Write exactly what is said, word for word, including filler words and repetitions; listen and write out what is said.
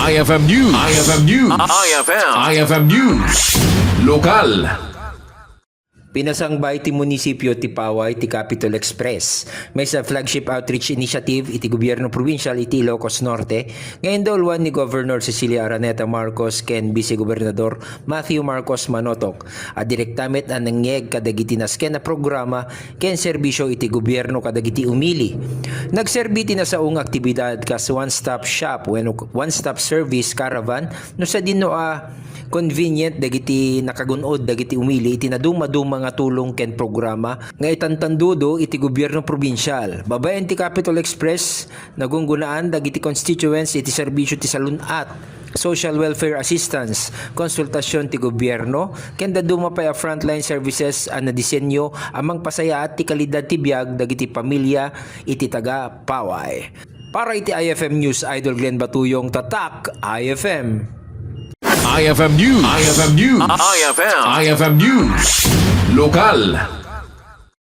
I F M News. I F M News. I F M. I F M News. Lokal. Pinasangbay ti munisipyo ti Paway ti Capitol Express. Maysa flagship outreach initiative iti gobierno probinsial iti Ilocos Norte nga indauluan ni Governor Cecilia Araneta Marcos ken Vice Gobernador Matthew Marcos Manotok a direkta met a nangngeg kadagiti nasken a programa ken serbisyo iti gobierno kadagiti umili. Nagserbi ti nasao nga aktibidad kas one-stop shop wenno one-stop service caravan no sadino a convenient dagiti nakagun-od dagiti umili iti nadumaduma nga tulong ken programa nga itantandudo iti gobierno probinsial. Babaen ti Capitol Express, nagunggunaan dagiti constituents iti serbisyo ti salun-at, social welfare assistance, konsultasyon ti gobierno, ken dadduma pay a frontline services a nadisenyo a mangpasayaat ti kalidad ti biag dagiti pamilya iti taga Paway. Para iti I F M News, Idol Glenn Batuyong, Tatak I F M. I F M News. I F M News. I F M. I F M News. Lokal.